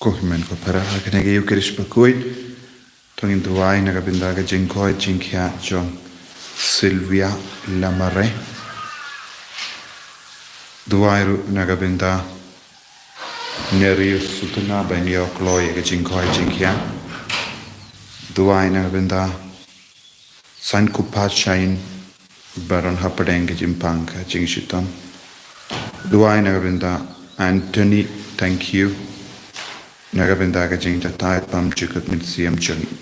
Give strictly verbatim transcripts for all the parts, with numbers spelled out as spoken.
Ko hynmen ko para, ha kane ka Eucharist bakhuid, to ngin duwai na ka bynta ka jingkoit jingkhiah jong Sylvia Lamare. Duwai ruh na ka bynta Mary Sutana ban ïoh kloi ïa ka jingkoit jingkhiah. Duwai na ka bynta San Kupa Chain, baron hapdeng ka jingpang ka jingshitom. Duwai na ka bynta Anthony, thank you. Na ka bynta ka jingjatai pam jukut mynsiem jong ngi.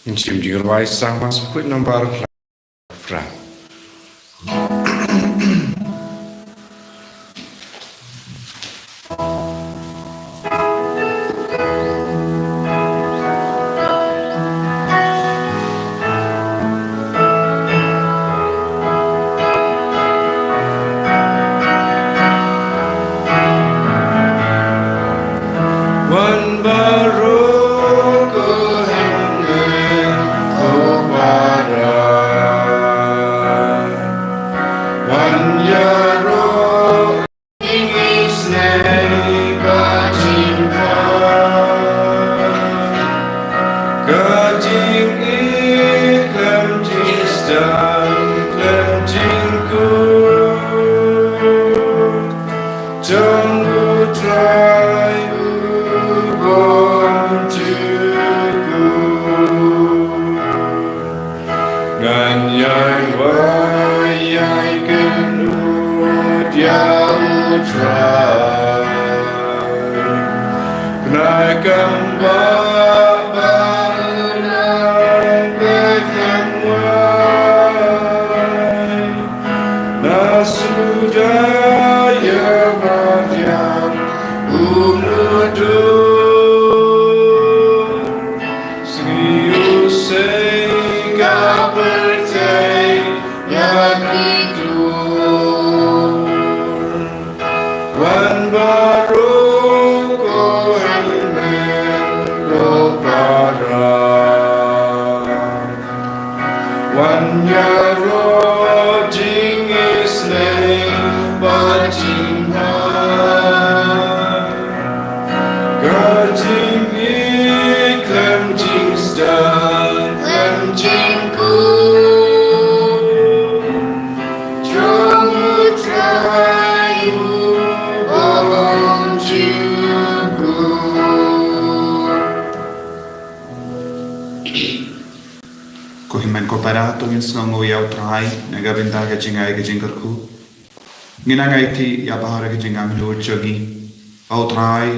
Ngin shim jingrwai Salm khatsan, number phra. Wan baroh ko hynmen ko para, wan ïaroh ïa ngi sngewbha jingpang. Ka jingïeit khlem jingsdang khlem jingkhuid jong U Trai U Bymjukut. Ngan ïai wai ïai kynnoh ïa U Trai. Kane kam ba ba ngan peit ngan wai. Na suda ïa Mariam u mudui. Sngi u sei ka pyrthei ïa ki klur. Wan baroh ko hynmen ko para. Wan ïaroh jingisynei bad jingmai. Ka jingïeit khlem jingsdang khlem jingkhuid jong U Trai U Bymjukut. Ko hynmen ko para, to ngin sngewnguh ïa U Trai na ka bynta ka jingai ka jingkyrkhu. Ngin nang aiti ïa baroh ka jingangnud jong ngi. Ba U Trai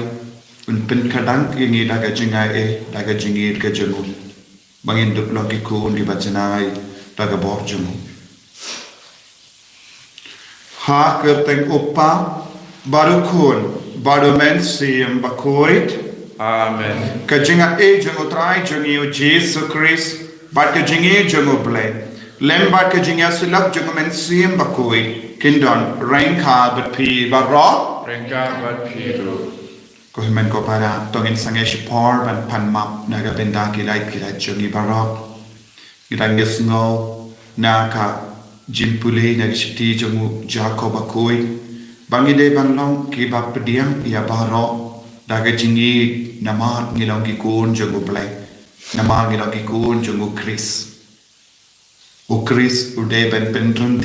un pynkhlaiñ ïa ngi da ka jingai, da ka jingïeit ka jong u. Ba ngin dup long ki khun kiba janai da ka bor jong u. Ha ka kyrteng U Kpa, bad U Khun, bad U Mynsiem Bakhuid. Amen. Ka jingaiei jong U Trai jong ngi U Jisu Khrist, bad ka jingïeit jong U Blei, lem bad ka jingïasyllok jong U Mynsiem Bakhuid, kin don ryngkat bad phi baroh. Ryngkat bad phi ruh. Ko hynmen ko para, to ngin sangeh shipor ban pan map na ka bynta ki lait ki lait jong ngi baroh. Ngi dang ïohsngew na ka jingpule na ka shithi jong u Jakob bakhuid ba ngi dei ban long kiba pdiang ïa baroh da ka jingïeit, namar ngi long ki khun jong U Blei, namar ngi long ki khun jong U Khrist. U Khrist u dei ban pynrung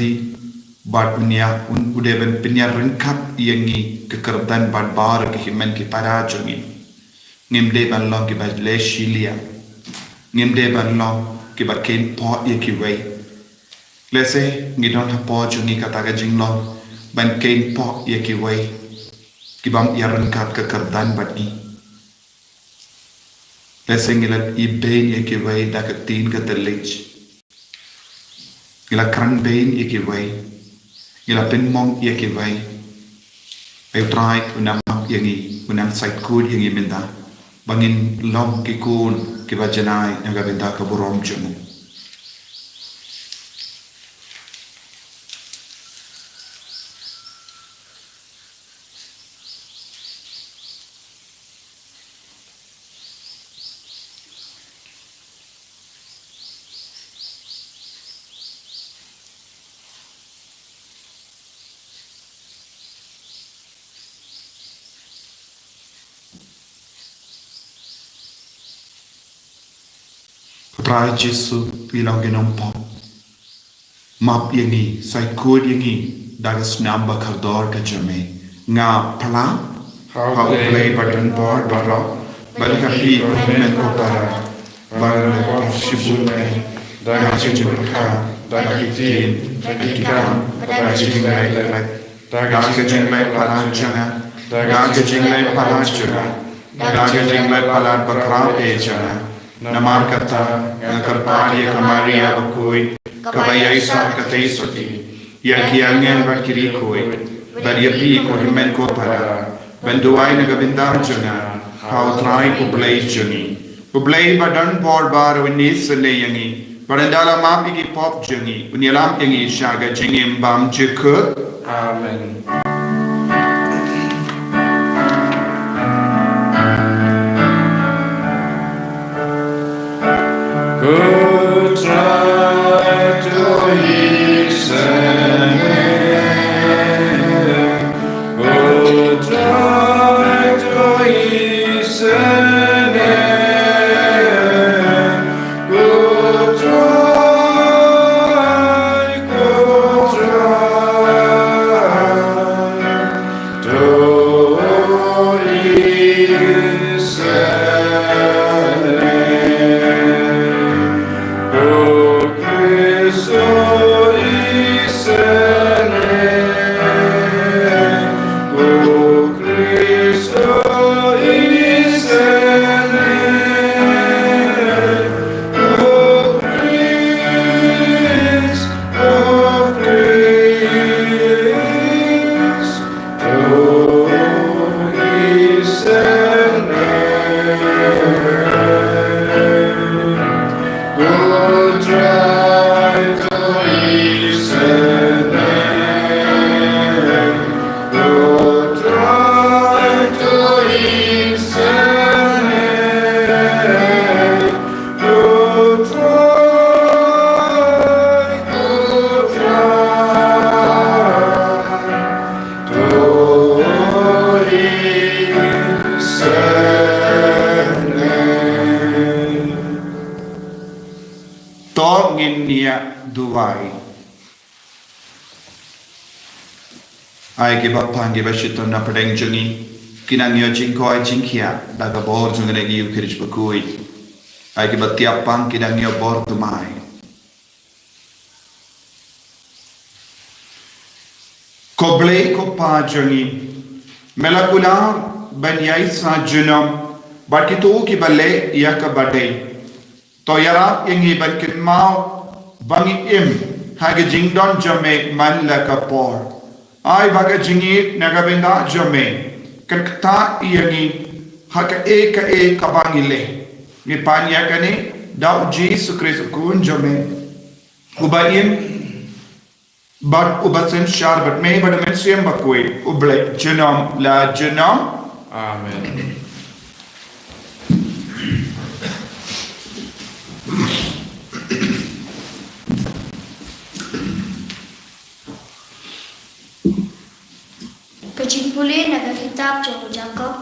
bad u ïa, u dei ban pynïaryngkat ïa ngi, ka kyrdan bad baroh ki hynmen ki para jong ngi. Ngim dei ban long kiba leh shiliang. Ngim dei ban long kiba khein pop ïa kiwei. Lehse ngi don hapoh jong ngi kata ka jinglong ban khein pop ïa kiwei kibym ïaryngkat ka kyrdan bad ngi. Lehse ngi la ibeiñ ïa kiwei da ka ktien ka thylliej. Ngi la kren beiñ ïa kiwei. Ngi la pynmong ïa kiwei. Ai U Trai un nang map ïa ngi, un nang sait khuid ïa ngi mynta ba ngin long ki khun kiba janai na ka bynta ka burom jong u. Ko Trai Jisu, phi long ki nongpop. Map ïa ngi, sait khuid ïa ngi da ka snam ba kordor ka jong me. Nga phla ha U Blei ba don bor baroh, bad ha phi U Hynmen ko para, ba nga la pop shibun eh da ka jingpyrkhat, da ka ktien, da ka kam, da ka jingleh leh, da ka jingleh palat jong nga, da ka jingleh palat jong nga, da ka jingleh palat bakhraw eh jong nga. Namar kata nga kyrpad ïa ka Maria bakhuid, kaba ïaisah katei soti, ïa ki angel bad ki riewkhuid, bad ïa phi ko Hynmen ko para, ban duwai na ka bynta jong nga ha U Trai U Blei jong ngi. U Blei ba don bor baroh un isynei ïa ngi, bad ynda la map ïa ki pop jong ngi, un ïalam ïa ngi sha ka jingim bymjukut. Amen. Ko Trai, to isynei. Ko Trai, to isynei. Ko Trai, ko Trai, to isynei. Ko Khrist, to isynei. Ko Khrist, to isynei. Ko Khrist, ko Khrist, to isynei. Ko Trai, to isynei. Ko Trai, to isynei. Ko Trai, ko Trai, to isynei. To ngin ïa duwai. Ai ki bapang kiba shitom na pdeng jong ngi, kin nang ïoh jingkoit jingkhiah da ka bor jong kane ka Ïukharist bakhuid. Ai ki batiap pang, kin nang ïoh bor thymmai. Ko Blei ko Pa jong ngi, me la kular ban ïaisah junom bad kito kiba leh ïa kaba dei. To ïarap ïa ngi ban kynmaw ba ngi im ha ka jingdon jong me man la ka por. Ai ba ka jingïeit na ka bynta jong me kan ktah ïa ngi ha kaei kaei kaba ngi leh. Ngi pan ïa kane da U Jisu Khrist U Khun jong me, uba im bad uba synshar bad me bad U Mynsiem Bakhuid, U Blei junom la junom. Amen. Ka jingpule na ka kitab jong u Jakob,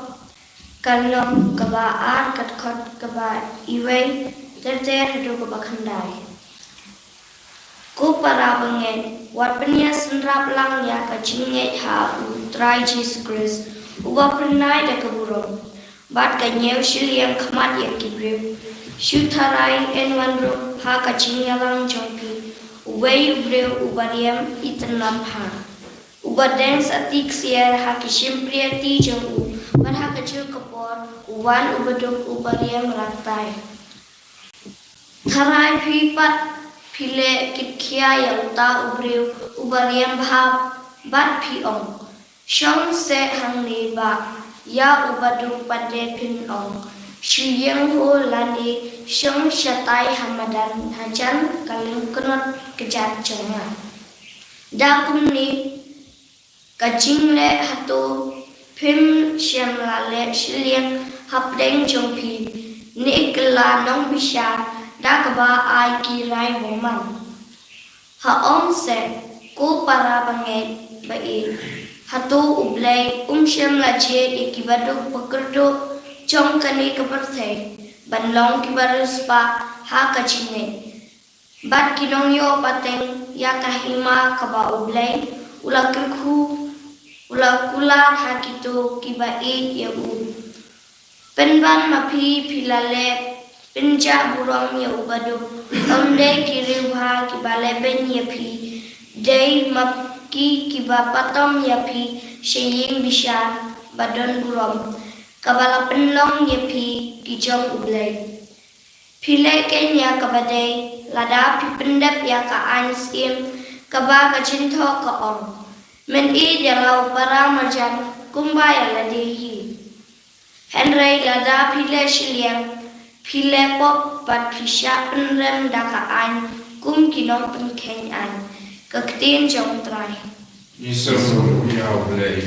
ka lynnong kaba ar, ka dkhot kaba wei ter ter haduh kaba khyndai. Ko para bangeit, wat pynïasynrap lang ïa ka jingngeit ha U Trai Jisu Khrist, uba pynlait da ka burom. bad ka ñiew shiliang khmat ïa ki briew. Shu tharai yn wan ruh ha ka jingïalang jong phi uwei u briew uba riam itynnad bha, uba deng sa ti ksiar ha ki shympriahti jong u, bad ha kajuh ka por u wan u baduk uba riam raktai. Tharai phi pat phi leh kitkhia ïa uta u briew uba riam bha bad phi ong, shong seh hangne bah, ïa u baduk pat de phin ong, shu ïeng ho lane shong shatai ha madan hajan ka lyngknot kjat jong nga. Da kumne ka jingleh, hato phim shym la leh shiliang hapdeng jong phi ne kylla nongbishar da kaba ai ki rai bymman? Ha ong seh, ko para bangeit ba ïeit, hato U Blei um shym la jied ïa ki baduk ba kyrduh jong kane ka pyrthei ban long kiba riewspah ha ka jingngeit bad ki nongïoh pateng ïa ka hima kaba U Blei u la kyrkhu, u la kular ha kito kiba ïeit ïa u? Pynban ma phi phi la leh pynjah burom ïa u baduk, ym dei ki riewbha kiba leh beiñ ïa phi, dei ma ki kiba patom ïa phi sha ïing bishar ba don burom, kaba la pynlong ïa phi ki jong U Blei. Phi leh keiñ ïa kaba dei lada phi pyndep ïa ka aiñ syiem kaba ka jingthoh ka ong, men ïeit ïa la u para marjan kumba ïa lade hi. Hynrei lada phi leh shiliang, phi leh pop bad phi shah pynrem da ka aiñ kum ki nongpynkheiñ aiñ. Ka ktien jong U Trai. Ngi sngewbha ïa U Blei.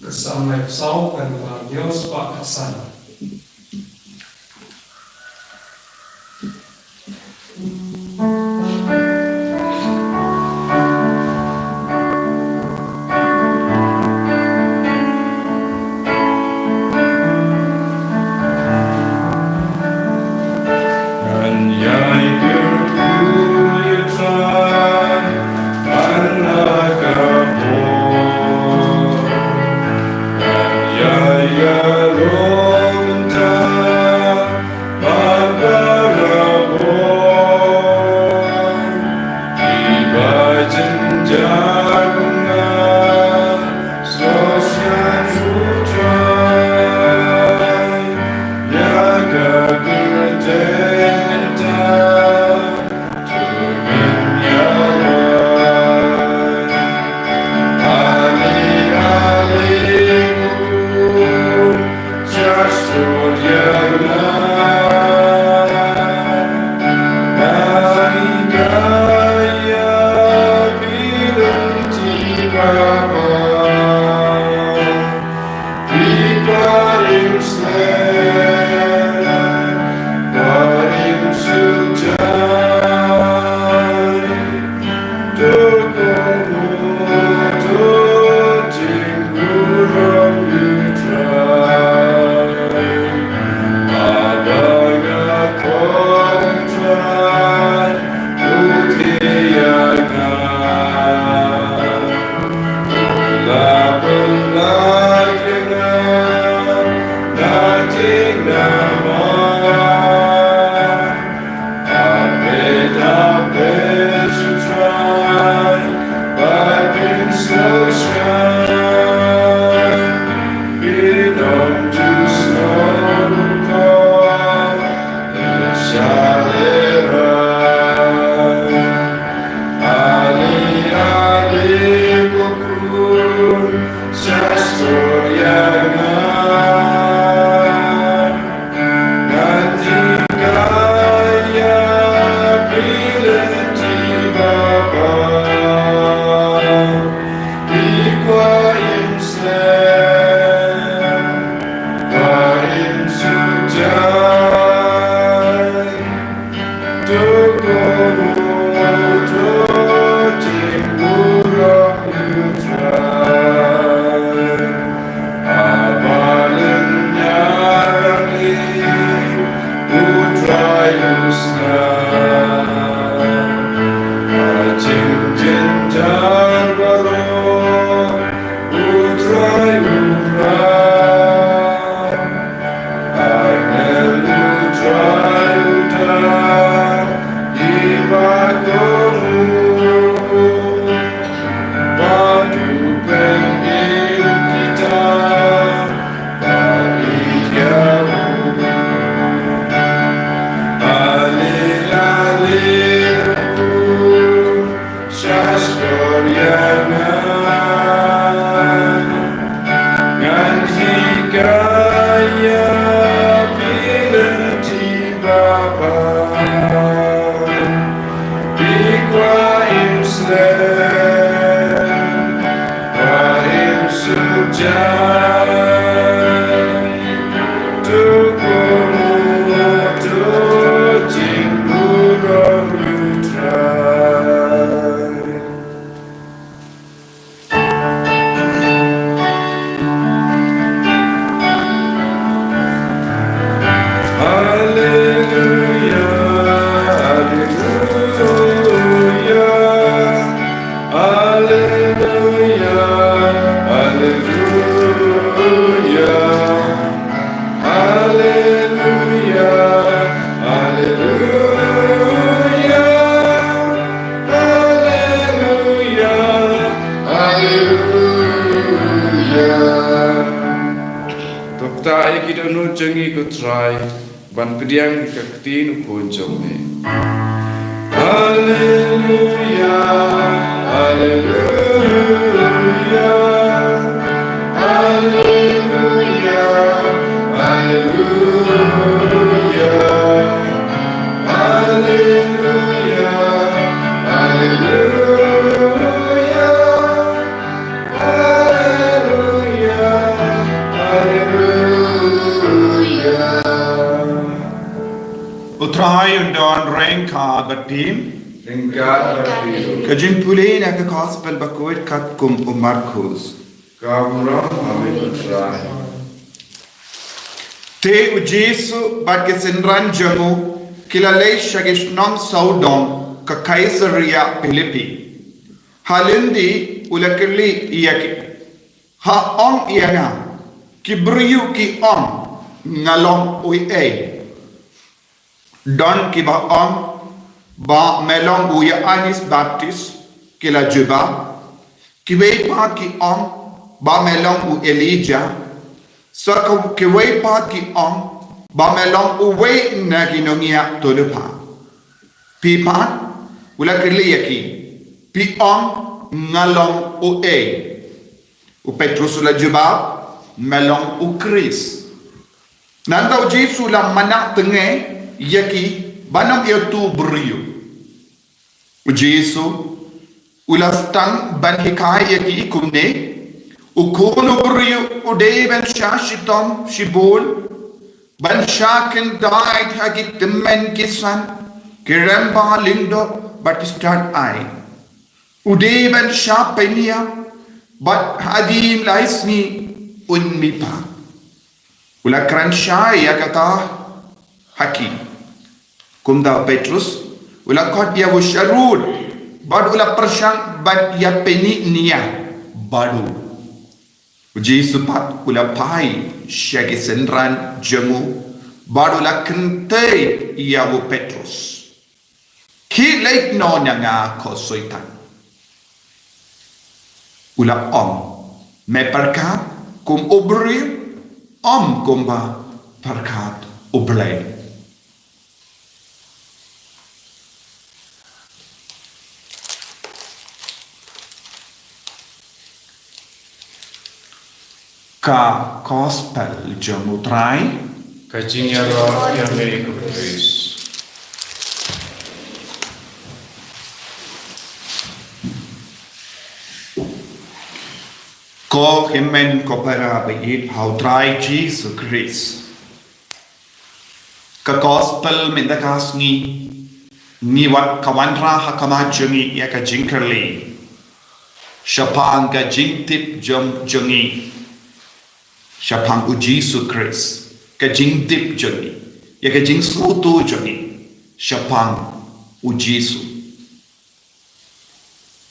Ka Salm laiphew saw, ka lynnong hynñiew spah khatsan. Kata ïa ki dohnud jong ngi ko Trai, ban pdiang ïa ka ktien u khun jong me. Haleluya, haleluya, haleluya, haleluya, haleluya, haleluya. Haleluya, haleluya. U Trai un don ryngkat bad phi. Ryngkat bad phi. Ka jingpule na ka Gospel bakhuid katkum u Markus. Ka burom ha me ko Trai. Te u Jisu bad ki synran jong u ki la leit sha ki shnong sawdong ka Kaisaria Philippi. Ha lynti u la kylli ïa ki, ha ong ïa nga, ki briew ki ong nga long uei? Don kiba ong ba me long u Ïoannis Baptist, ki la jubab. Kiwei pat ki ong ba me long u Elijah. Sa ka, kiwei pat ki ong ba me long uwei na ki nongïaid to lypa. Phi pat, u la kylli ïa ki, phi ong nga long uei? U Petrus u la jubab, me long u Khrist. Nangta u Jisu u la manah tnga ïa ki ban ym ïathuh briew. U Jisu u la sdang ban hikai ïa ki kumne, u khun u briew u dei ban shah shitom shibun, ban shah kyntait ha ki tymmen ki san, ki rymba lyngdoh bad ki stad aiñ. U dei ban shah pynïap bad hadien lai sngi un mihpat. U la kren shai ïa kata ha ki. Kumta u Petrus u la khot ïa u sharud bad u la pyrshang ban ïa pyni nia bad u. U Jisu pat u la phai sha ki synran jong u bad u la kynthei ïa u Petrus. Khie leit noh na nga ko Soitan. U la ong, me pyrkhat kum u briew, ym kumba pyrkhat U Blei. Ka Gospel jong U Trai. Ka jingïaroh ïa me ko Khrist. Ko hynmen ko para ba ïeit ha U Trai Jisu Khrist. Ka Gospel mynta ka sngi, ngi wad ka wanrah ha khmat jong ngi ïa ka jingkylli shaphang ka jingtip jong, jong ngi shaphang U Jisu Khrist, ka jingtip jong ngi, ïa ka jingsngewthuh jong ngi shaphang U Jisu.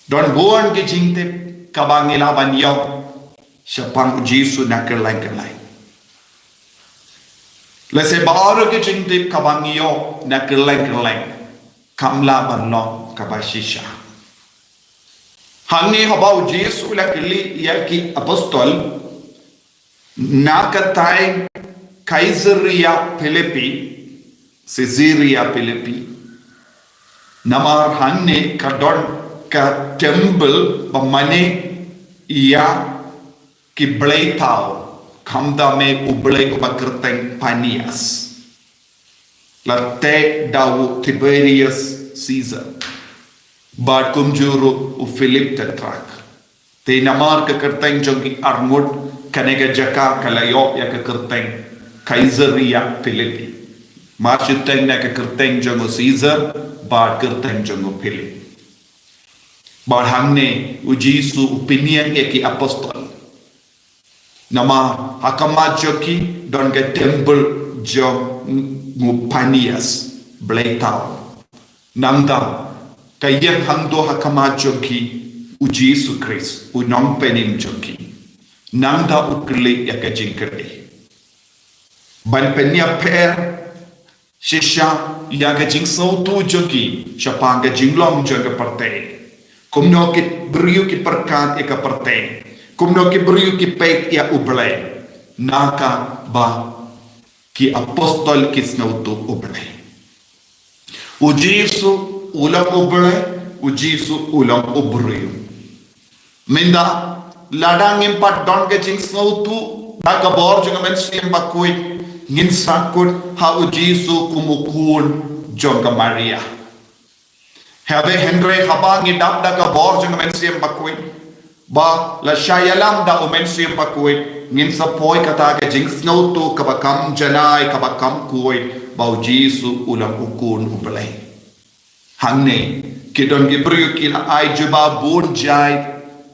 Don bun ki jingtip kaba ngi lah ban ïoh shaphang U Jisu na kylleng kylleng. Lehse baroh ki jingtip kaba ngi ïoh na kylleng kylleng kam lah ban long kaba shisha. Hangne haba U Jisu u la kylli ïa ki apostol na ka thaiñ Kaisaria Philippi, Caesarea Philippi. Namar hangne ka don ka temple ba mane ïa ki blei thaw, khamtam u blei uba kyrteng Phineas. La teh da u Tiberius Caesar bad kumjuh ruh u Philip Tetrarch. Te namar ka kyrteng jong ki arngut, kane ka jaka ka la ïoh ïa ka kyrteng Kaisaria Philippi. Mar shiteng na ka kyrteng jong u Caesar bad kyrteng jong u Philip. Bad hangne U Jisu u pynïeng ïa ki apostol. Namar ha khmat jong ki don ka temple jong u Phineas, blei thaw. Nangta ka ïeng hangto ha khmat jong ki U Jisu Khrist, U Nongpynim jong ki. Nangta u kylli ïa ka jingkylli ban pynïapher shisha ïa ka jingsngewthuh jong ki shaphang ka jinglong jong ka pyrthei. Kumno ki briew ki pyrkhat ïa ka pyrthei, kumno ki briew ki peit ïa U Blei. na kaba ki apostol ki sngewthuh U Blei. U Jisu u long U Blei, U Jisu u long u briew. Mynta, lada ngim pat don ka jingsngewthuh da ka bor jong ka Mynsiem Bakhuid, ngin sa kut ha U Jisu kum u khun jong ka Maria. Hynrei, hynrei haba ngi dap da ka bor jong ka Mynsiem Bakhuid, ba la shah ïalam da U Mynsiem Bakhuid, ngin sa poi kata ka jingsngewthuh kaba kham janai, kaba kham khuid, ba U Jisu u long u khun U Blei. Hangne, ki don ki briew ki la ai jubab bun jait,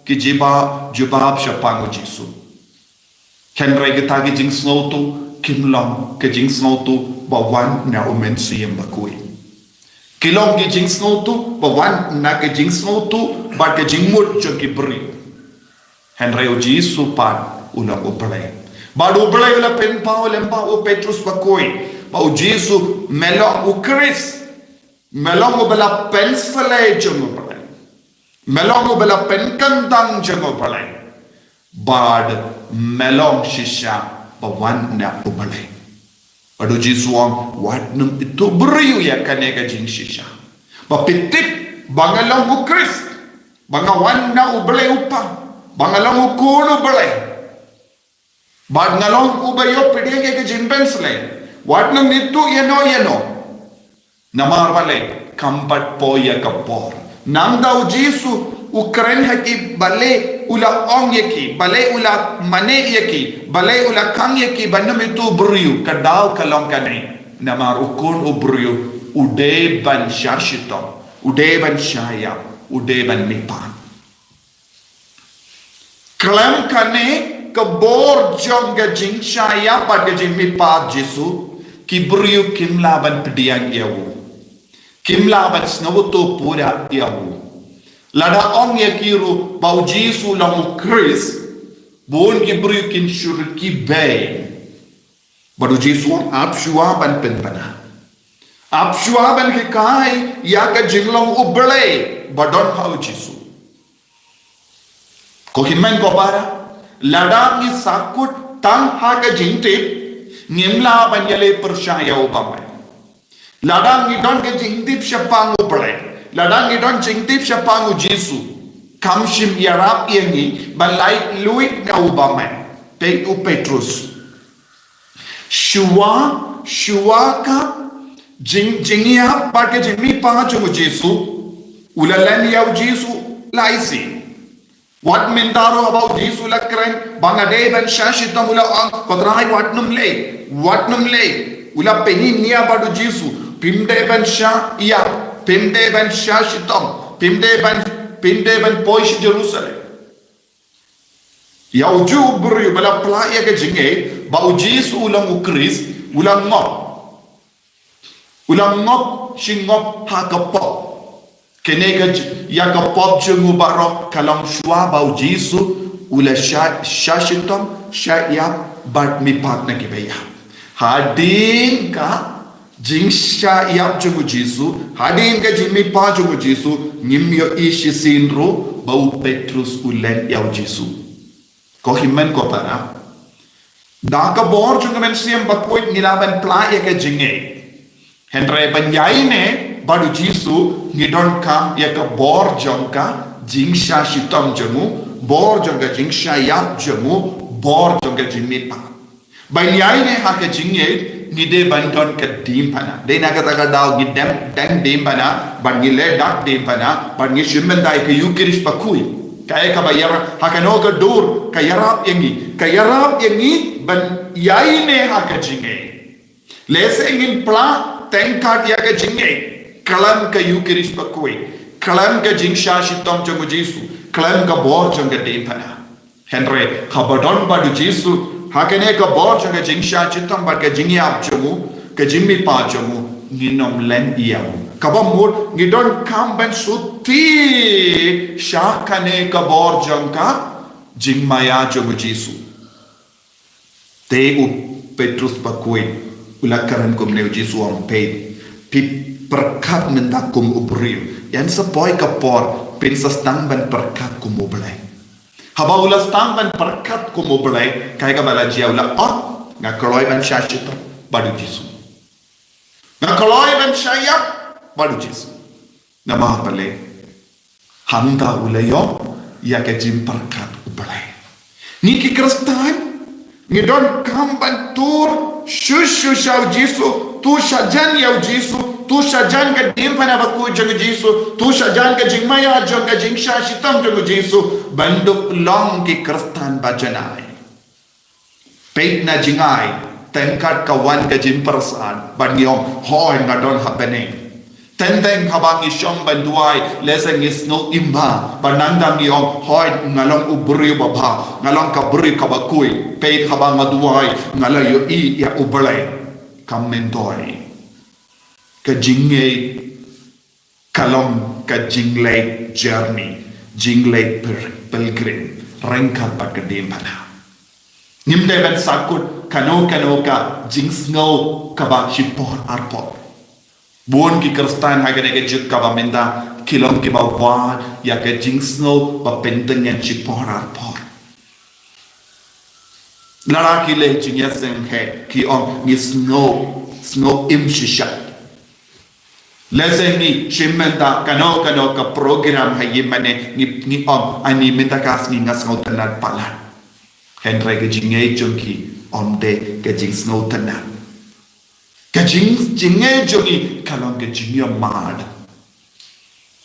ki jubab, jubab shaphang U Jisu. Hynrei kita ki jingsngewthuh, kim long ka jingsngewthuh ba wan na U Mynsiem Bakhuid. Ki long ki jingsngewthuh ba wan na ka jingsngewthuh bad ka jingmut jong ki briew. Hynrei U Jisu pat u long U Blei. Bad U Blei u la pynpaw lem bad u Petrus bakhuid ba U Jisu me long U Khrist. Me long uba la pynsleh jong U Blei. Me long uba la pynkyntang jong U Blei. Bad me long shisha ba wan na U Blei. Bad U Jisu u ong, wat nym ïathuh briew ïa kane ka jingshisha. Ba phi tip ba nga long U Khrist. Ba nga wan na U Blei U Kpa. Ba nga long u khun U Blei. Bad nga long uba ïoh pdiang ïa ka jingpynsleh. Wat nym ïathuh ïano ïano. Namar balei, kam pat poi ïa ka por. Nangta U Jisu u kren ha ki, balei u la ong ïa ki, balei u la mane ïa ki, balei u la khang ïa ki ba nym ïathuh briew, ka daw ka long kane. Namar u khun u briew, u dei ban shah shitom, u dei ban shah ïap, u dei ban mihpat. Khlem kane, ka bor jong ka jingshah ïap bad ka jingmihpat Jisu, ki briew kim lah ban pdiang ïa u. Kim lah ban sngewthuh pura ïa u. Lada ong ïa ki ruh ba U Jisu long U Khrist, bun ki briew kin shu rkhie beiñ. Bad U Jisu u ong, ap shuwa ban pynbna. Ap shuwa ban hikai ïa ka jinglong U Blei ba don ha U Jisu. Ko hynmen ko para, lada ngi sahkut tang ha ka jingtip, ngim lah ban ïaleh pyrshah ïa u bymman. Lada ngi don ka jingtip shaphang U Blei, lada ngi don jingtip shaphang U Jisu, kam shym ïarap ïa ngi ban lait luid na u bymman. Peit u Petrus. Shuwa, shuwa ka jing, jingïap bad ka jingmihpat jong U Jisu, u la len ïa U Jisu lai sien. Wat mynta ruh haba U Jisu u la kren ba nga dei ban shah shitom, u la ong, ko Trai, wat nym leh, wat nym leh. U la pynïaid nia bad U Jisu, phim dei ban shah ïap, phim dei ban shah shitom, phim dei ban, phim dei ban poi sha Jerusalem. Ïa ujuh u briew ba la plah ïa ka jingngeit ba U Jisu u long U Khrist, u la ngop. U la ngop shi ngop ha ka pop. Kane ka j-, ïa ka pop jong u baroh ka long shuwa ba U Jisu u la shah, shah shitom, shah ïap bad mihpat na kiba ïap. Hadien ka jingshah ïap jong U Jisu, hadien ka jingmihpat jong U Jisu, ngim ïohi shisien ruh ba u Petrus u len ïa U Jisu. Ko hynmen ko para, da ka bor jong ka Mynsiem Bakhuid ngi lah ban plah ïa ka jingngeit. Hynrei ban ïaineh bad U Jisu ngi donkam ïa ka bor jong ka jingshah shitom jong u, bor jong ka jingshah ïap jong u, bor jong ka jingmihpat. Ban ïaineh ha ka jingngeit ngi dei ban don ka diengphna. Dei na kata ka daw ngi dem, dem diengphna, bad ngi leh dak diengphna, bad ngi shim bynta ïa ka Ïukharist bakhuid. Kaei kaba ïarap, ha kano ka dur, ka ïarap ïa ngi, ka ïarap ïa ngi ban ïaineh ha ka jingngeit. Lehse ngin plah tyngkhat ïa ka jingngeit khlem ka Ïukharist bakhuid, khlem ka jingshah shitom jong U Jisu, khlem ka bor jong ka diengphna. Hynrei haba don bad U Jisu, ha kane ka bor jong ka jingshah shitom bad ka jingïap jong u, ka jingmihpat jong u, ngin ym len ïa u. Kaba mut ngi donkam ban shu thied sha kane ka bor jong ka jingmaïa jong U Jisu. Te u Petrus bakhuid u la kren kumne, U Jisu u ong, peit, phi pyrkhat mynta kum u briew, yn sa poi ka por phin sa sdang ban pyrkhat kum U Blei. Haba u la sdang ban pyrkhat kum u Blei, kaei kaba la jia, u la ong, nga kloi ban shah shitom bad u Jisu. Nga kloi ban shah ïap bad u Jisu. Namar balei? Hangta u la ïoh ïa ka jingpyrkhat u Blei. Ngi ki Khristan, ngi donkam ban tur shuh shuh sha u Jisu, tur shajan ïa u Jisu, tur shajan ka diengphna bakhuid jong u Jisu, tur shajan ka jingmaïa jong ka jingshah shitom jong u Jisu, ban duh long ki Khristan ba janai. Peit na jingai, teng kat ka wan ka jingpyrshang, bad ngi ong, hooid nga don ha bneng. Teng teng haba ngi shong ban duwai, lehse ngi sngew im bha, bad nangta ngi ong, hooid nga long u briew babha, nga long ka briew kaba khuid. Peit haba nga duwai, nga la ïohi ïa u Blei. Kam myntoi. Ka jingngeit ka long ka jingleit journey, jingleit pil-, pilgrim, ryngkat bad ka diengphna. Ngim dei ban sahkut kano kano ka jingsngew kaba shipor arpor. Bun ki Khristan ha kane ka juk kaba mynta ki long kiba wad ïa ka jingsngew ba pyntngen shipor arpor. Lada ki leh jingïaseng hi ki ong ngi sngew, sngew im shisha. Lehse ngi shim mynta kano kano ka program ha ïing mane ngi, ngi ong ani mynta ka sngi nga sngewtynnat palat. Hynrei ka jingngeit jong ki ym dei ka jingsngewtynnat. Ka jing, jingngeit jong ngi ka long ka jingïamad.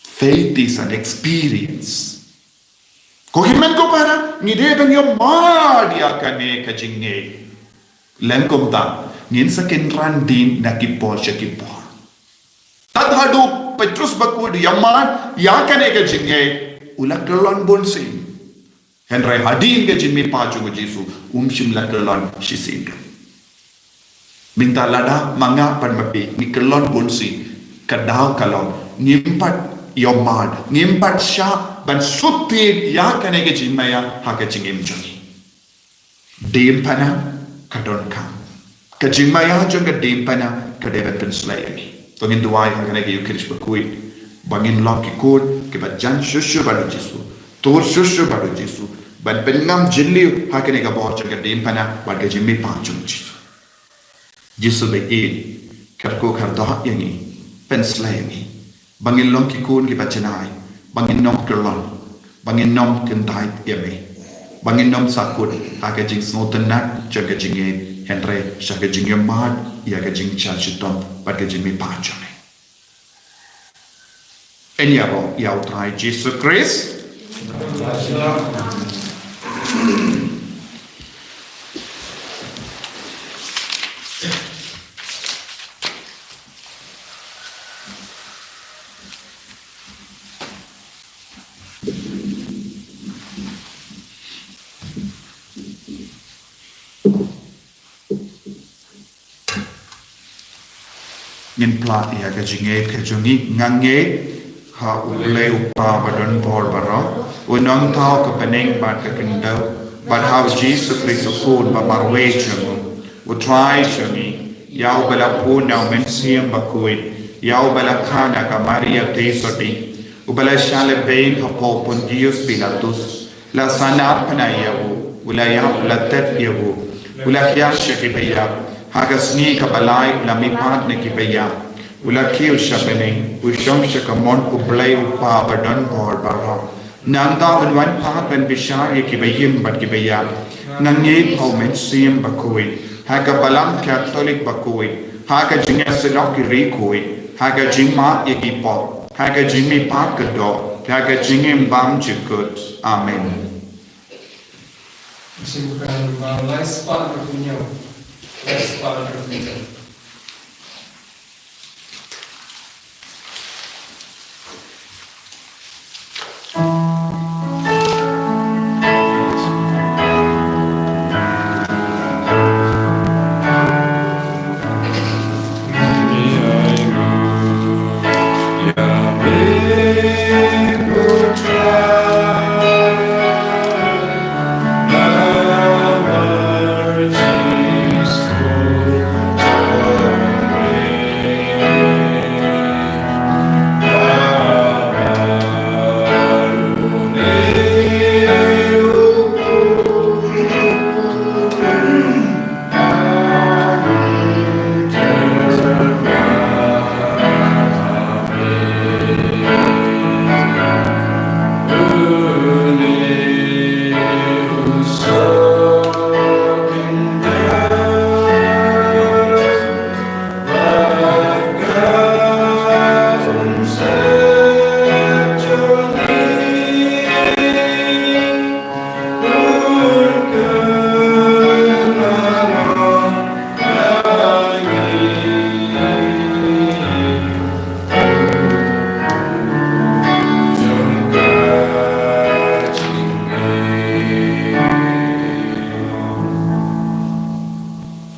Faith is an experience. Ko hynmen ko para, ngi dei ban ïamad ïa kane ka jingngeit. Lem kumta, ngin sa kynran dien na ki por sha ki por. Tad haduh Petrus bakhuid u ïamad ïa kane ka jingngeit, u la kyllon bunsien. Hynrei hadien ka jingmihpat jong u Jisu, um shym la kyllon shisien. Mynta lada ma nga bad ma phi ngi kyllon bunsien, ka daw ka long ngim pat ïamad, ngim pat shah ban sut ïa kane ka jingmaïa ha ka jingim jong ngi. Diengphna ka donkam. Ka jingmaïa jong ka diengphna ka dei ban pynsleh ïa ngi. To ngin duwai ha kane ka Eucharist bakhuid ba ngin long ki khun kiba jan shuh shuh bad u Jisu, tur shuh shuh bad u Jisu, ban pynngam jylliew ha kane ka bor jong ka diengphna bad ka jingmihpat jong u Jisu. Jisu ba ïeit, kyrkhu kyrdoh ïa ngi, pynsleh ïa ngi, ba ngin long ki khun kiba janai, ba ngin nym kyllon, ba ngin nym kyntait ïa me, ba ngin nym sahkut ha ka jingsngewtynnat jong ka jingngeit, hynrei sha ka jingïamad ïa ka jingshah shitom bad ka jingmihpat jong me. Ngin ïaroh ïa u Trai Jisu Khrist. Ngin phla ïa ka jingngeit ka jong ngi. Nga ngeit ha U Blei U Kpa ba don bor baroh, u nongthaw ka bneng bad ka khyndew, bad ha U Jisu Khrist u Khun ba marwei jong u, U Trai jong ngi, ïa uba la bun na U Mynsiem Bakhuid, ïa uba la kha na ka Maria Theisotti, uba la shah lehbeiñ hapoh Pontius Pilatus, la sngewbha ïa u, u la ïap, u la tet ïa u, u la hiar sha ki ba ïap, ha ka sngi kaba lai u la mihpat na ki ba ïap, u la kiew sha bneng, u shong sha ka mon U Blei U Kpa ba don bor baroh. Nangta un wan pat ban bishar ïa ki ba im bad ki ba ïap. Nga ngeit ha U Mynsiem Bakhuid, ha ka Balang Katholik bakhuid, ha ka jingïasyllok ki riewkhuid, ha ka jingmap ïa ki pop, ha ka jingmihpat ka doh, ha ka jingim bymjukut. Amen. Jingkren ba lai spah hynriew. Lai spah hynriew.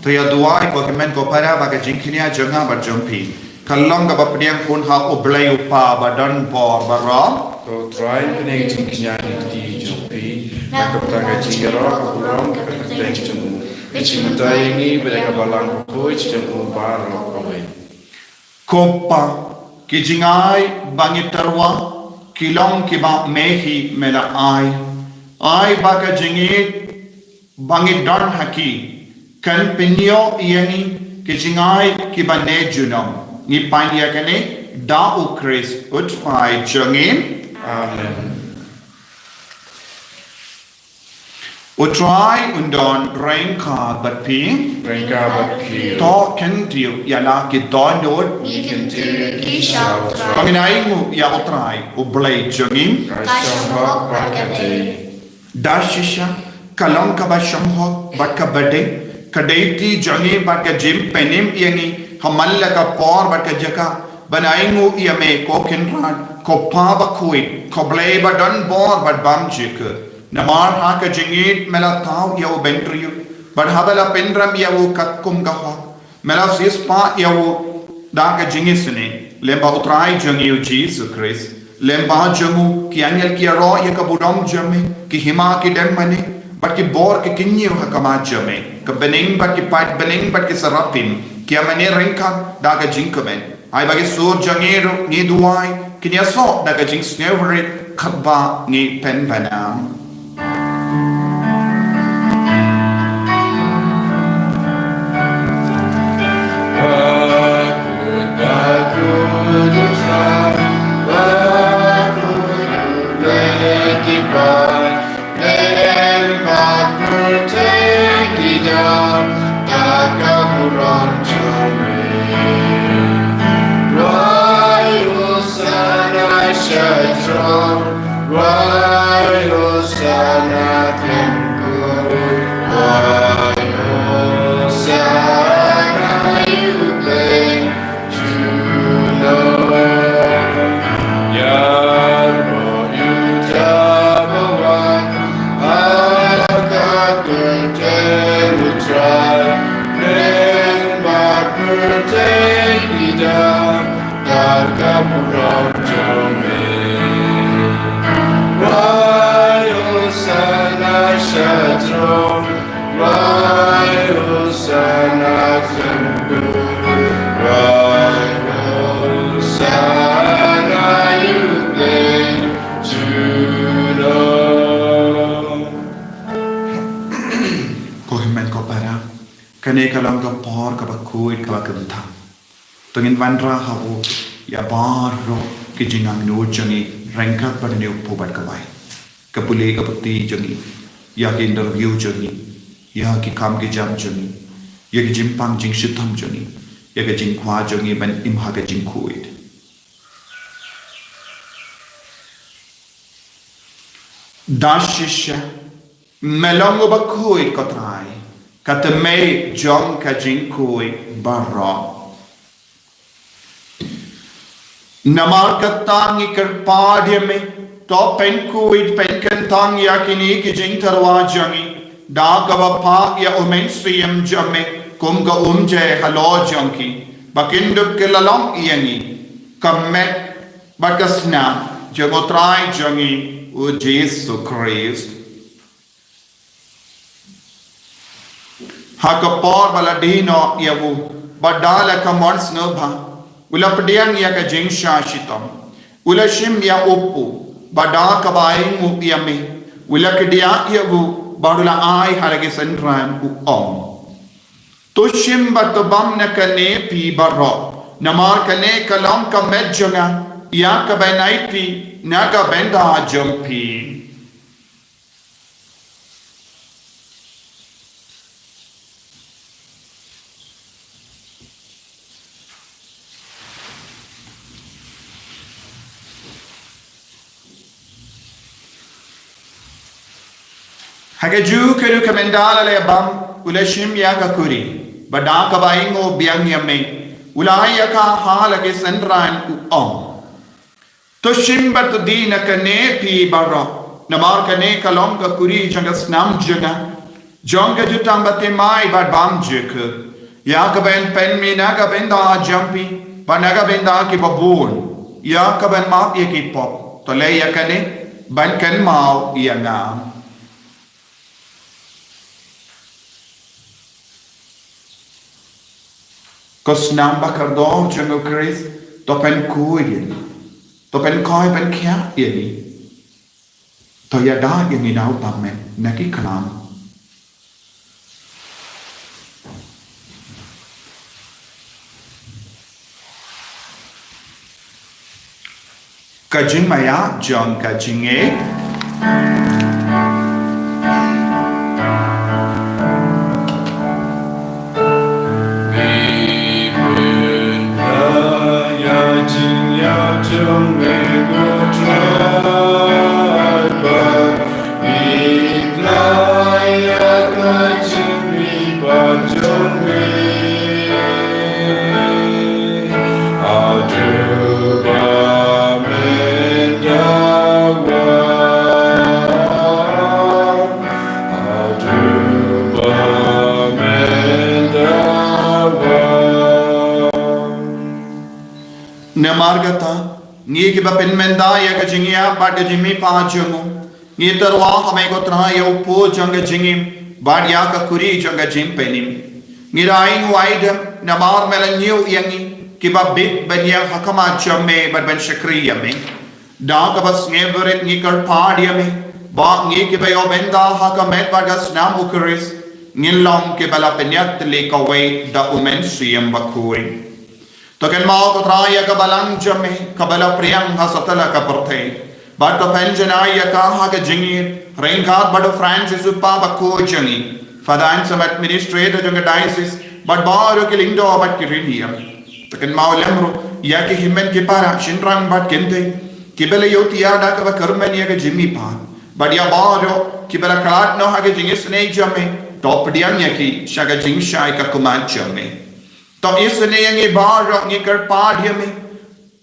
To ïa duwai ko hynmen ko para ba ka jingkñia jong nga bad jong phi ka long kaba pdiang khun ha U Blei U Kpa ba don bor baroh. Ko Trai, pyneh ka jingkñia ha kti jong phi, na ka bynta ka jingïaroh ka burom ka kyrteng jong u. Ka jingmyntoi ïa ngi bad ïa ka balang bakhuid jong u baroh kawei. Ko Kpa, ki jingai ba ngi tyrwa ki long kiba me hi me la ai. Ai ba ka jingïeit ba ngi don ha ki kan pynïoh ïa ngi ki jingai kiba ne junom. Ngi pan ïa kane da U Khrist U Trai jong ngi. Amen. U Trai un don ryngkat bad phi. Ryngkat bad phi. To kyntiew ïa la ki dohnud. Ngi kyntiew ki sha U Trai. Ba ngin ainguh ïa U Trai U Blei jong ngi. Ka shong hok bad ka dei. Da shisha ka long kaba shong hok bad kaba dei. Ka dei kti jong ngi bad ka jingpynim ïa ngi ha man la ka por bad ka jaka ban ainguh ïa me ko Kynrad, ko Kpa bakhuid, ko Blei ba don bor bad bym jukut. Namar ha ka jingïeit me la thaw ïa u bynriew bad haba la pynrem ïa u katkum ka hok, me la siewspah ïa u da ka jingisynei. Lyngba U Trai jong ngi U Jisu Khrist, lyngba jong u ki angel ki ïaroh ïa ka burom jong me, ki hima ki dem mane bad ki bor ki kyñiew ha khmat jong me. Ka bneng bad ki paid bneng bad ki serafim ki ïa mane ryngkat da ka jingkmen. Ai ba ki sur jong ngi ruh, ngi duwai, kin ïasoh da ka jingsngewrit katba ngi pynbna. Ko hynmen ko para, kane ka long ka por kaba khuid kaba kynthah. To ngin wanrah ha u ïa baroh ki jingangnud jong ngi ryngkat bad une u pubad kawei. Ka pule ka puthi jong ngi, ïa ki interview jong ngi, ïa ki kam ki jam jong ngi, ïa ki jingpang jingshitom jong ngi, ïa ka jingkwah jong ngi ban im ha ka jingkhuid. Da shisha me long uba khuid ko Trai, ka tmei jong ka jingkhuid baroh. Namar kata ngi kyrpad ïa me, to pynkhuid pynkynthang ïa kine ki jingtyrwa jong ngi da kaba phah ïa u Mynsiem jong me kum ka umjai halor jong ki, ba kin dup ki la long ïa ngi ka met bad ka snam jong u Trai jong ngi u Jisu Khrist. Ha ka por ba la die noh ïa u, bad da la ka mon sngewbha, u la pdiang ïa ka jingshah shitom, u la shim ïa u pud, bad da kaba ainguh ïa me, u la kdiah ïa u, bad u la ai ha la ki synran, u ong: To shim bad to bam na kane phi baroh, namar kane ka long ka met jong nga, ïa kaba nai phi na ka bynta jong phi. Ha kajuh ka ruh, ka mynta la leh bam, u la shim ïa ka kuri, bad da kaba ainguh biang ïa me, u la ai ïa ka ha la ki synran, u ong: To shim bad to die na kane phi baroh, namar kane ka long ka kuri jong ka snam jong nga, Jong ka jutang bathymmai bad bymjukut, ïa ka ban pynmih na ka bynta jong phi bad na ka bynta kiba bun, ïa ka ban map ïa ki pop. To leh ïa kane ban kynmaw ïa nga. Ko snam ba kordor jong u Khrist, to pynkhuid ïa ngi, to pynkhuid pynkhiah ïa ngi. To ïada ïa ngi na u tymmen na ki khlam. Ka jingmaïa jong ka jingngeit. Namar kata, ngi kiba pynmynta ïa ka jingïap bad ka jingmihpat jong u, ngi tyrwa ha me ko Trai ïa u pud jong ka jingim bad ïa ka khuri jong ka jingpynim. Ngi da ainguh aidem namar me la ñiew ïa ngi kiba bit ban ïeng ha khmat jong me bad ban shakri ïa me. Da kaba sngewrit ngi kyrpad ïa me ba ngi kiba ïoh bynta ha ka met bad ka snam u Khrist ngin long kiba la pynïaid tylli kawei da u Mynsiem Bakhuid. To kynmaw ko Trai ïa ka balang jong me kaba la pdiang ha satlak ka pyrthei, bad to pynjanai ïa ka ha ka jingïeit ryngkat bad u Francis u Papa bakhuid jong ngi, Father Anselm, Administrator jong ka Diocese, bad baroh ki lyngdoh bad ki riewniam. To kynmaw lem ruh ïa ki hynmen ki para shynrang bad kynthei kiba la ïohthiah da kaba kyrmen ïa ka jingmihpat, bad ïa baroh kiba la khlad noh ha ka jingisynei jong me, to pdiang ïa ki sha ka jingshai ka khmat jong me. To isynei ïa ngi baroh, ngi kyrpad ïa me,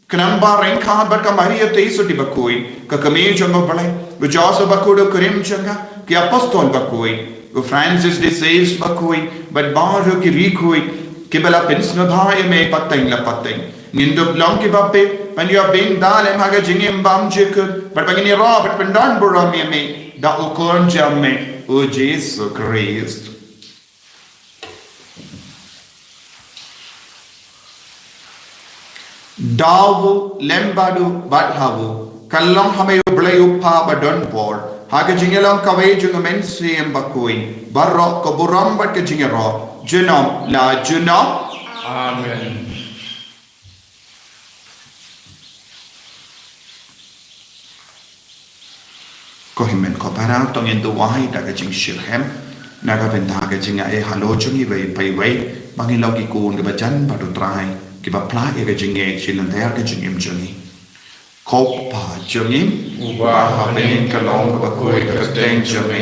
khnang ba ryngkat bad ka Maria Theisotti bakhuid, ka kmie jong u Blei, u Joseph bakhuid u kurim jong ka, ki apostol bakhuid, u Francis de Sales bakhuid, bad baroh ki riewkhuid kiba la pynsngewbha ïa me pateng la pateng, ngin dup long kiba bit ban ïoh bynta lem ha ka jingim bymjukut, bad ba ngin ïaroh bad pyndonburom ïa me da u Khun jong me, u Jisu Khrist. Da u, lem bad u, bad ha u, ka long ha me u Blei u Kpa badonbor, ha ka jingïalong kawei jong u Mynsiem Bakhuid, baroh ka burom bad ka jingïaroh junom la junom. Amen. Ko hynmen ko para, to ngin duwai da ka jingshitrhem na ka bynta ka jingaiei halor jong ngi iwei pa iwei, ba ngin long ki khun kiba jan bad u Trai, kiba pynlait ïa ka jingngeit shi lynter ka jingim jong ngi. Ko Kpa jong ngi uba ha bneng, ka long kaba khuid ka kyrteng jong me,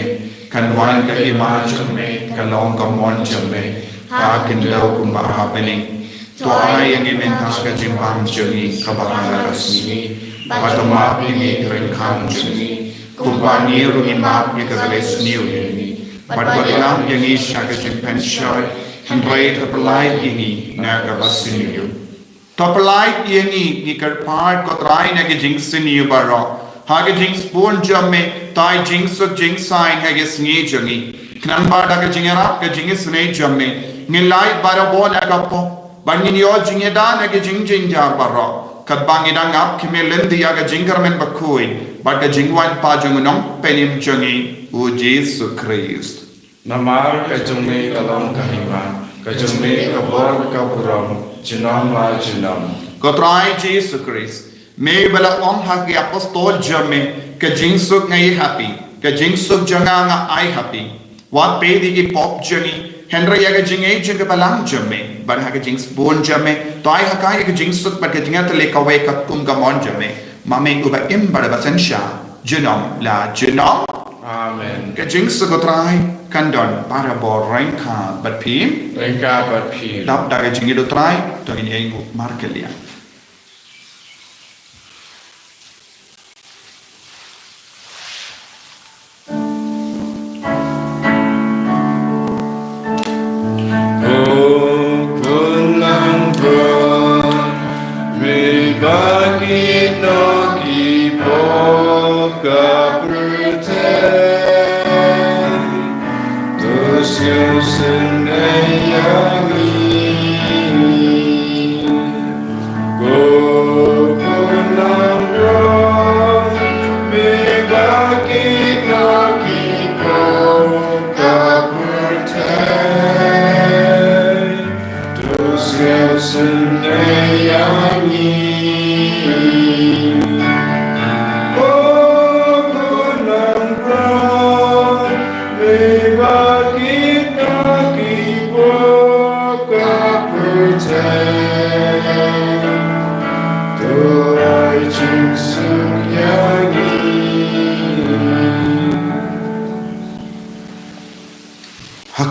kan wan ka hima jong me, kan long ka mon jong me ha khyndew kumba ha bneng. To ai ïa ngi mynta ka jingbam jong ngi kaba ha la ka sngi, bad to map ïa ngi ki ryngkang jong ngi, kumba ngi ruh ngi map ïa kiba la sniew ïa ngi, bad wat ïalam ïa ngi sha ka jingpynshoi, hynrei to pynlait ïa ngi na kaba sniew. To pynlait ïa ngi, ngi kyrpad ko Trai, na ki jingsniew baroh, ha ka jingsbun jong me, to ai jingsuk jingsaiñ ha ka sngi jong ngi, khnang ba da ka jingïarap ka jingisynei jong me, ngin lait barabor na ka pop, bad ngin ïoh jingïada na ki jingjynjar baroh, katba ngi dang ap khmih lynti ïa ka jingkyrmen bakhuid bad ka jingwan pat jong u Nongpynim jong ngi, u Jisu Khrist. Namar ka jong me ka long ka hima, ka jong me ka bor, ka burom, junom la junom. Ko Trai Jisu Khrist, me ba la ong ha ki apostol jong me, ka jingsuk nga ai ha phi, ka jingsuk jong nga nga ai ha phi. Wat peit ïa ki pop jong ngi, hynrei ïa ka jingngeit jong ka balang jong me, bad ha ka jingsbun jong me, to ai ha ka ïa ka jingsuk bad ka jingïatylli kawei katkum ka mon jong me, ma me uba im bad uba synshar junom la junom. Amen. Ka jingsuk u Trai kan don barabor ryngkat bad phi. Ryngkat bad phi. Dap da ka jingïeit u Trai, to ngin ïeng markylliang.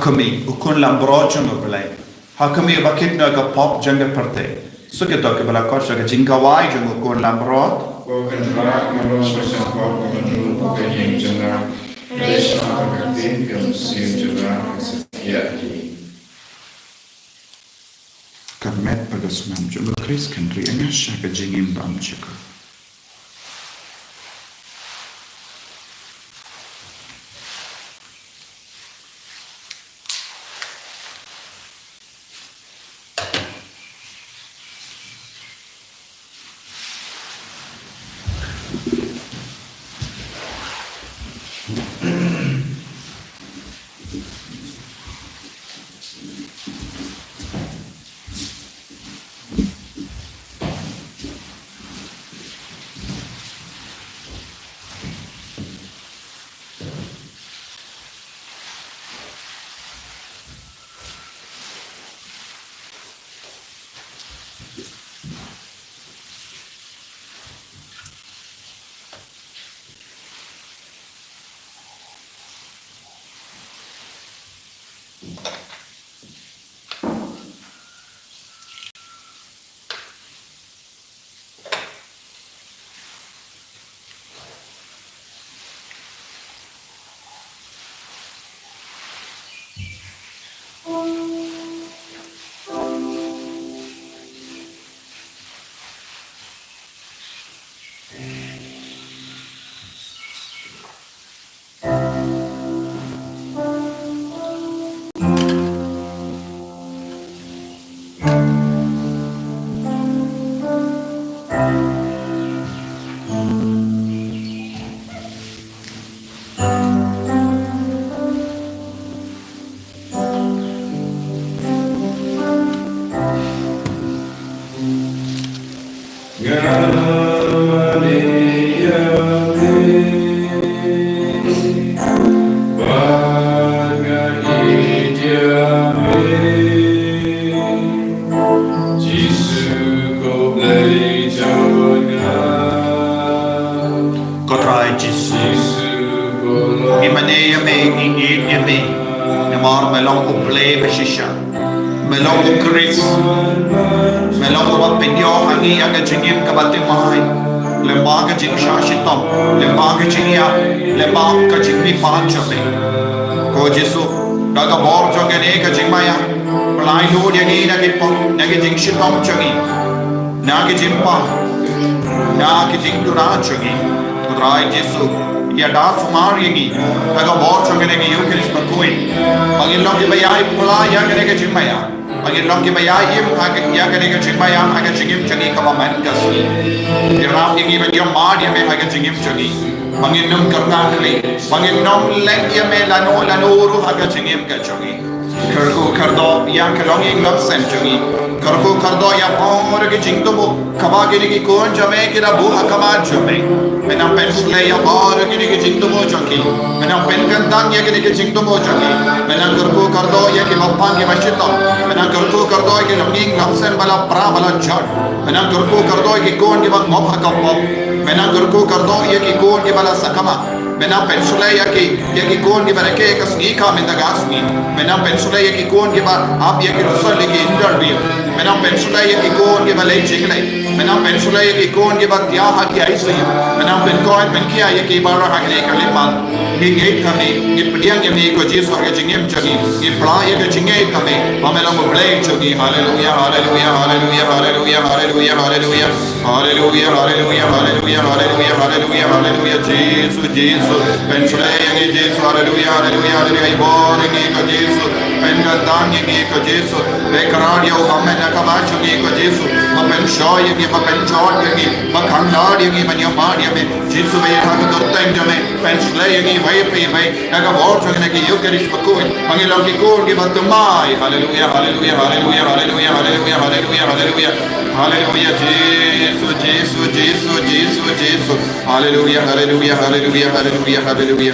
Kmie, u khun langbrot jong U Blei. Ha kmie uba kit noh ïa ka pop jong ka pyrthei. Suk ïa to kiba la khot sha ka jingkawai jong u khun langbrot. Ko Kynrad, mano sha ka pop ka mano ka ïing jong nga. Hynrei sha ka ktien ka mynsiem jong nga ka sa ïa ki. Ka met bad ka snam jong U Khrist kan ri ïa nga sha ka jingim bymjukut. Ko Trai Jisu, ngi mane ïa me, ngi ngeit ïa me. Namar me long U Blei ba shisha. Me long U Khrist. Me long uba pynïoh ha ngi ïa ka jingim kaba thymmai. Lyngba ka jingshah shitom, lyngba ka jingïap, lyngba ka jingmihpat jong me. Ko Jisu, da ka bor jong kane ka jingmaïa, pynlait lut ïa ngi na ki pop, na ki jingshitom jong ngi, na ki jingpang, na ki jingduna jong ngi. Ko Trai Jisu, ïada sumar ïa ngi da ka bor jong kane ka Eukharist bakhuid, ba ngin long kiba ïai pla ïa kane ka jingmaïa, ba ngin long kiba ïai im ha ka, ïa kane ka jingmaïa ha ka jingim jong ngi kaba man ka sngi. Ïarap ïa ngi ban ïohmad ïa me ha ka jingim jong ngi, ba ngin nym kyrngah khlieh, ba ngin nym leh ïa me lano lano ruh ha ka jingim ka jong ngi. Kyrkhu kyrdoh ïa ka longïing longsem jong ngi. Kyrkhu kyrdoh ïa baroh ki jingthmu kaba kine ki khun jong me ki la buh ha khmat jong me. Me nang pynshlei ïa baroh kine ki jingthmu jong ki. Me nang pynkyntang ïa kine ki jingthmu jong ki. Me nang kyrkhu kyrdoh ïa kiba pang kiba shitom. Me nang kyrkhu kyrdoh ïa ki longïing longsem ba la pra ba la jot. Me nang kyrkhu kyrdoh ïa ki khun kiba ngop ha ka pop. Me nang kyrkhu kyrdoh ïa ki khun kiba la sakma. Me nang pynshlei ïa ki, ïa ki khun kiba rakhe ka sngi ka mynta ka sngi. Me nang pynshlei ïa ki khun kiba ap ïa ki result ïa ki interview. Me nang pynshlei ïa ki khun kiba leit jingleit. Me nang pynshlei ïa ki khun kiba thiah ha ki I C U. Me nang pynkoit pynkhia ïa ki baroh ha kane ka liang. Ngi ngeit ha me, ngi pdiang ïa me ko Jisu ha ka jingim jong ngi. Ngi pla ïa ka jingngeit ha me, ba me long U Blei jong ngi. Haleluia, haleluia, haleluia, haleluia, haleluia, haleluia, haleluia. Haleluia, haleluia, haleluia, haleluia, haleluia, haleluia, Jisu, Jisu. Pynshlei ïa ngi Jisu, haleluia, haleluia, haleluia, ïa bor ïa ngi ko Jisu. Pynkyntang ïa ngi ko Jisu. Pynkylla ïa u ba men na ka bor jong ngi ko Jisu. Ba pynshoi ïa ngi, ba pynjot ïa ngi, ba khanglad ïa ngi, ba ïohmad ïa me. Jisu ba ïa ka kyrteng jong me. Pynshlei ïa ngi iwei pa iwei. Na ka bor jong kane ka Eukharist bakhuid, ba ngin long ki khun kiba thymmai. Haleluia, haleluia, haleluia, haleluia, haleluia, haleluia, haleluia. Haleluia, Jisu, Jisu, Jisu, Jisu, Jisu. Haleluia, haleluia, haleluia, haleluia, haleluia, haleluia.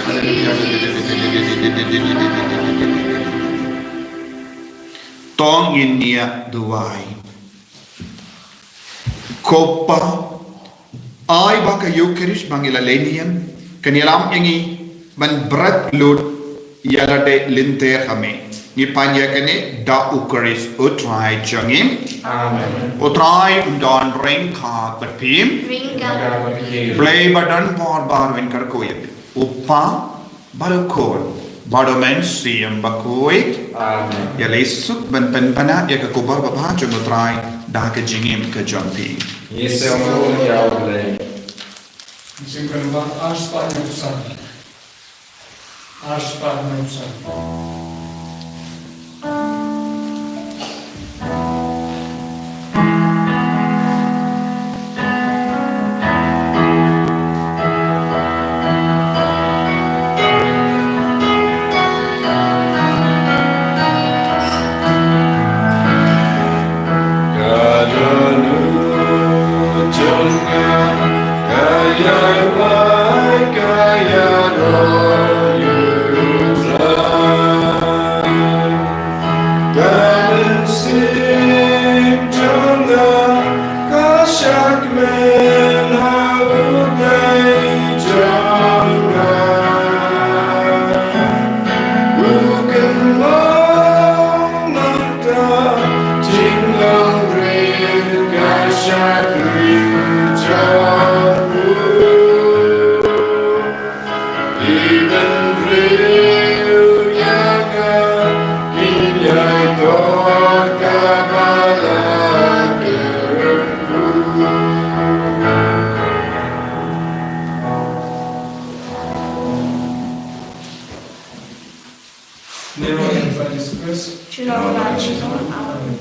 To ngin ïa duwai. Ko Pa, ai ba ka Eukharist ba ngi la leh niam kan ïalam ïa ngi ban bret lut ïa lade lynter ha me. Ngi pan ïa kane da U Khrist U Trai jong ngi. Amen. U Trai un don ryngkat bad phi. Ryngkat bad phi. Blei ba don bor ba un kyrkhu ïa phi. U Kpa bad U Khun bad U Mynsiem Bakhuid. Amen. Ïaleh suk ban pynbna ïa ka khubor babha jong U Trai da ka jingim ka jong phi. Ngi sngewbha ïa U Blei. Jingkyrmen ar spah hynñiew phew san. Ar spah hynñiew phew san. Jisu Khrist. Amen.